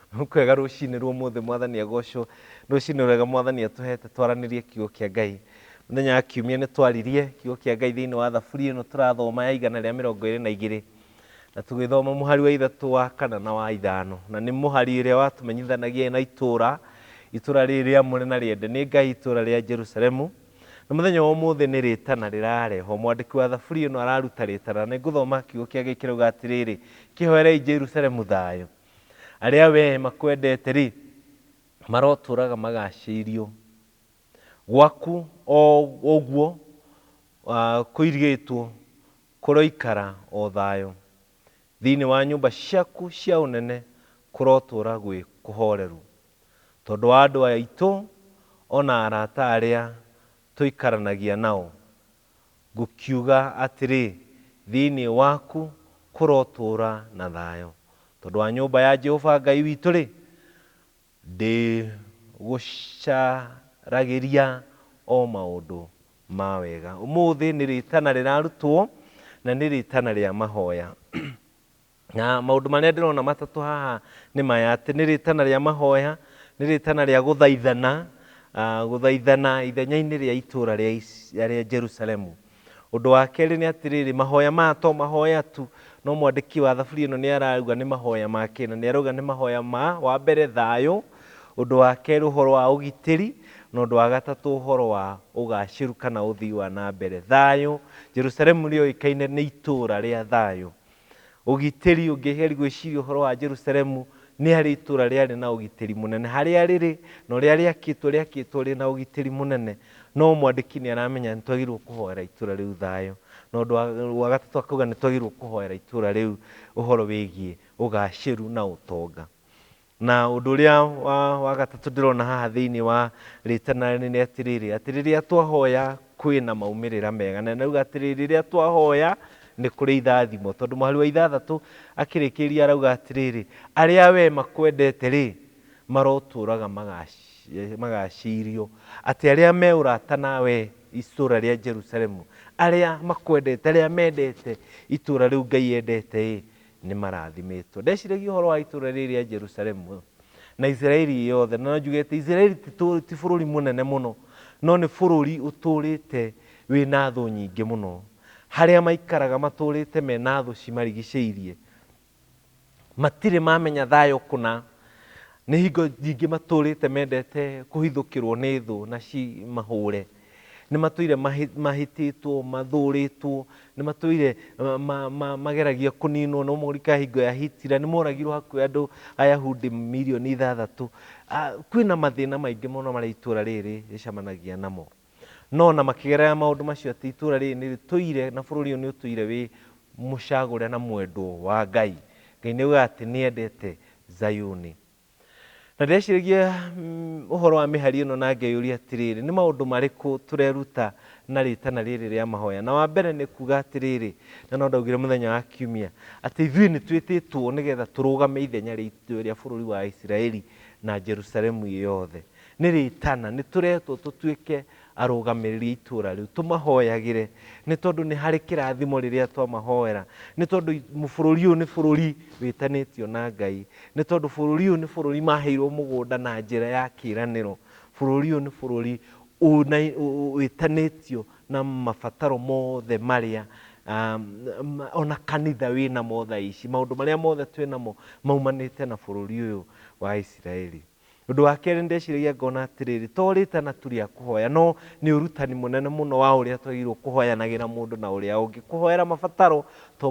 Kwega rũcinĩ rwa ũmũthĩ, Mwathani agocwo. Rũcinĩ rwega Mwathani atũhete twaranĩrie kiugo kĩa Ngai. Mũthenya wa kiumia nĩ twaririe kiugo kĩa Ngai thĩinĩ wa thaburi ĩno tũrathoma ya 122, na tũgĩthoma mũhari wa 3, wa 4 na wa 5, na nĩ mũhari ũrĩa watũmenyithanagia na itũra, itũra rĩrĩ rĩamũre na rĩende nĩ Ngai, itũra rĩa Jerusalemu. Na mũthenya wa ũmũthĩ nĩ rĩtana rĩrarehwo. Mwandĩki wa thaburi ĩno araruta rĩtana, na nĩngũthoma kiugo kĩa Ngai kĩrauga atĩrĩrĩ, kĩhoerei Jerusalemu thayũ. Arĩa we makwendete rĩ, marotũraga magacĩirio. Gwaku o ũguo kũirigĩtwo kũroikara o thayũ. Thĩinĩ wa nyũmba ciaku cia ũnene kũrotũra gwĩ kũhoreru. Tondũ wa andũ aitũ ona arata arĩa tũikaranagia nao, ngũkiuga atĩrĩ, thĩinĩ waku kũrotũra na thayũ. Tondũ wa nyũmba ya Jehova Ngai witũ rĩ, ndĩgũcaragĩria o maũndũ ma wega. Ũmũthĩ nĩ rĩtana rĩrarutwo na nĩ rĩtana rĩa mahoya. Na maũndũ marĩa ndĩrona matatũ haha nĩ maya, atĩ nĩ rĩtana rĩa mahoya, nĩ rĩtana rĩa gũthaithana, gũthaithana ithenya-inĩ rĩa itũra rĩa Jerusalemu. Ũndũ wa kerĩ nĩ atĩrĩrĩ, mahoya maya to mahoya tu, no mwandĩki wa thaburi ĩno nĩ arauga nĩ mahoya ma kĩ, na nĩ arauga nĩ mahoya ma wa mbere thayũ, ũndũ wa kerĩ ũhoro wa ũgitĩri, na ũndũ wa gatatũ ũhoro wa ũgacĩru kana ũthii wa na mbere. Thayũ, Jerusalemu rĩoĩkaine nĩ itũra rĩa thayũ. Ũgitĩri, ũngĩgeria gwĩciria ũhoro wa Jerusalemu, nĩ harĩ itũra rĩarĩ na ũgitĩri mũnene. Harĩa rĩrĩ na ũrĩa rĩakĩtwo, rĩakĩtwo rĩna ũgitĩri mũnene. No mwandĩki nĩ aramenya nĩ twagĩrĩirwo kũhoera itũra rĩu thayũ. Na ũndũ wa gatatũ akauga nĩ twagĩrĩirwo kũhoera itũra rĩu ũhoro wĩgiĩ ũgacĩru na ũtonga. Na ũndũ ũrĩa wa gatatũ ndĩrona haha thĩinĩ wa rĩtana nĩ atĩrĩrĩ, atĩ rĩrĩa twahoya kwĩna maumĩrĩra mega. Na nauga atĩrĩrĩ, rĩrĩa twahoya nĩ kũrĩ irathimo, tondũ mũhari wa 6 akĩrĩkĩrĩria arauga atĩrĩrĩ, arĩa we makwendete rĩ, marotũraga magacĩirio. Atĩ arĩa me ũrata nawe itũra rĩa Jerusalemu, arĩa makwendete, arĩa mendete itũra rĩu Ngai endete ĩ, nĩ marathimĩtwo. Ndeciragia ũhoro wa itũra rĩrĩ rĩa Jerusalemu na Israeli yothe, na no njuge atĩ Israeli ti bũrũri mũnene mũno, no nĩ bũrũri ũtũrĩte wĩna thũ nyingĩ mũno. Harĩa maikaraga matũrĩte mena thũ cimarigicĩirie, matirĩ mamenya thayũ kũna. Nĩ hingo nyingĩ matũrĩte mendete kũhithũkĩrwo nĩ thũ na cimahũre. Nĩ matũire mahĩtĩtwo, mathũrĩtwo, nĩ matũire mageragia kũninwo. No mũrika hingo ya Hitler nĩ moragirwo hakuhĩ andũ Ayahudi mirioni 6. Kwĩna mathĩna maingĩ mũno marĩa itũra rĩrĩ rĩcemanagia namo. No na makĩgerera maũndũ macio atĩ itũra rĩrĩ nĩ rĩtũire na bũrũri ũyũ nĩ ũtũire wĩ mũcagũre na mwendwo wa Ngai. Ngai nĩ augaga atĩ nĩ endete Zayuni. Na ndĩreciragia ũhoro wa mĩhari ĩno na ngeyũria atĩrĩrĩ, nĩ maũndũ marĩkũ tũreruta na rĩtana rĩrĩ rĩa mahoya? Na wa mbere nĩ kuga atĩrĩrĩ, na no ndaugire mũthenya wa kiumia, atĩ ithuĩ nĩ twĩtĩtwo nĩgetha tũrũgame ithenya rĩa bũrũri wa Isiraeli na Jerusalemu ĩ yothe. Nĩ rĩtana, nĩ tũretwo tũtuĩke arũgamĩrĩri a itũra rĩu, tũmahoyagĩre, nĩ tondũ nĩ harĩ kĩrathimo rĩrĩa twamahoera, nĩ tondũ bũrũri ũyũ nĩ bũrũri wĩtanĩtio na Ngai, nĩ tondũ bũrũri ũyũ nĩ bũrũri maheirwo mũgũnda na njĩra ya kĩĩranĩro, bũrũri ũyũ nĩ bũrũri wĩtanĩtio na mabataro mothe marĩa ona kanitha wĩna mo thaa ici, maũndũ marĩa mothe twĩnamo maumanĩte na bũrũri ũyũ wa Isiraeli. Ũndũ wa kerĩ ndeciragia ngona atĩrĩrĩ, to rĩtana tu rĩa kũhoya, no nĩ ũrutani mũnene mũno wa ũrĩa twagĩrĩirwo kũhoyanagĩra mũndũ na ũrĩa ũngĩ, kũhoera mabataro to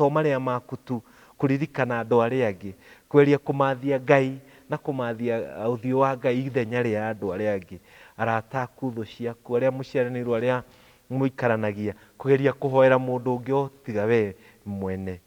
marĩa maku tu, kũririkana andũ arĩa angĩ, kweria kũmathia Ngai na kũmathia ũthiũ wa Ngai ithenya rĩa andũ arĩa angĩ, arata aku, thũ ciaku, arĩa mũciaranĩirwo, arĩa mũikaranagia, kũgeria kũhoera mũndũ ũngĩ o tiga we mwene.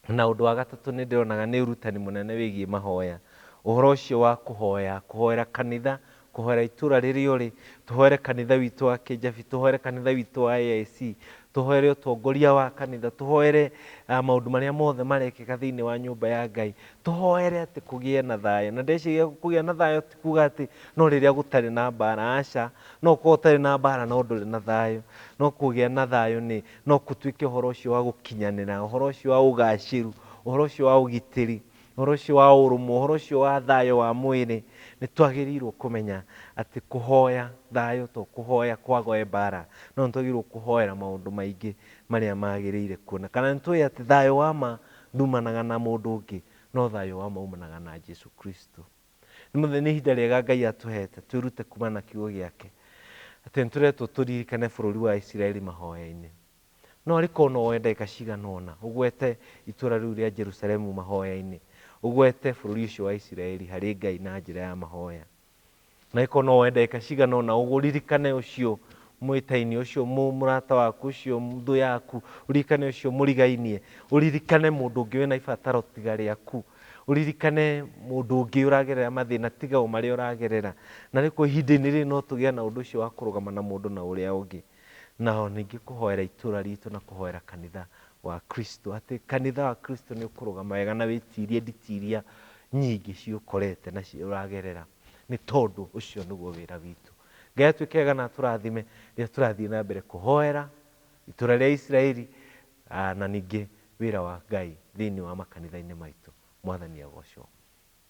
Na ũndũ wa gatatũ nĩ ndĩronaga nĩ ũrutani mũnene wĩgiĩ mahoya. Ũhoro ũcio wa kũhoya, kũhoera kanitha, kũhoera itũra rĩrĩa ũrĩ, tũhoere kanitha witũ wa Kĩnjabi, tũhoere kanitha witũ wa AIC, tũhoere ũtongoria wa kanitha, tũhoere maũndũ marĩa mothe marekĩka thĩinĩ wa nyũmba ya Ngai, tũhoere atĩ kũgĩe na thayũ. Na ndeciria kũgĩa na thayũ ti kuga atĩ no rĩrĩa gũtarĩ na mbara, aca, no ũkorwo ũtarĩ na mbara no ndũrĩ na thayũ. No kũgĩa na thayũ nĩ no kũtuĩke ũhoro ũcio wa gũkinyanĩra, ũhoro ũcio wa ũgacĩru, ũhoro ũcio wa ũgitĩri, Ũhoro ũcio wa ũrũmwe, ũhoro ũcio wa thayũ wa mwĩrĩ, nĩ twagĩrĩirwo kũmenya atĩ kũhoya thayũ to kũhoya kwagoe mbara, no nĩ twagĩrĩirwo kũhoera maũndũ maingĩ marĩa magĩrĩire kuona. Kana nĩ tũĩ atĩ thayũ wa ma ndumanaga na mũndũ ũngĩ, no thayũ wa ma umanaga na Jesu Kristo. Nĩ mũthenya, nĩ ihinda rĩega Ngai atũhete twĩrute kuma na kiugo gĩake, atĩ nĩ tũretwo tũririkane bũrũri wa Isiraeli mahoya-inĩ. No arĩ korwo no woe ndagĩka cigana ũna ũgwete itũũra rĩu rĩa Jerusalemu mahoya-inĩ, ũgwete bũrũri ũcio wa Isiraeli harĩ Ngai na njĩra ya mahoya. Na ĩkorwo no woe ndagĩka cigana ũna ũririkane ũcio mwĩtaini, ũcio mũrata waku, ũcio thũ yaku, ũririkane ũcio mũrigainie, ũririkane mũndũ ũngĩ wĩna ibataro tiga rĩaku, ũririkane mũndũ ũngĩ ũragerera mathĩna tiga o marĩa ũragerera. Na rĩkorwo ihinda-inĩ rĩrĩ no tũgĩe na ũndũ ũcio wa kũrũgama na mũndũ na ũrĩa ũngĩ. Na ningĩ kũhoera itũũra ritũ na kũhoera kanitha wa Kristo, atĩ kanitha wa Kristo nĩ ũkũrũgama wega na wĩtirie nditi iria nyingĩ ciũkorete na ũragerera, nĩ tondũ ũcio nĩguo wĩra witũ. Ngai atuĩke wega na atũrathime rĩrĩa tũrathiĩ na mbere kũhoera itũũra rĩa Isiraeli, na ningĩ wĩra wa Ngai thĩinĩ wa makanitha-inĩ maitũ. Mwathani agocwo.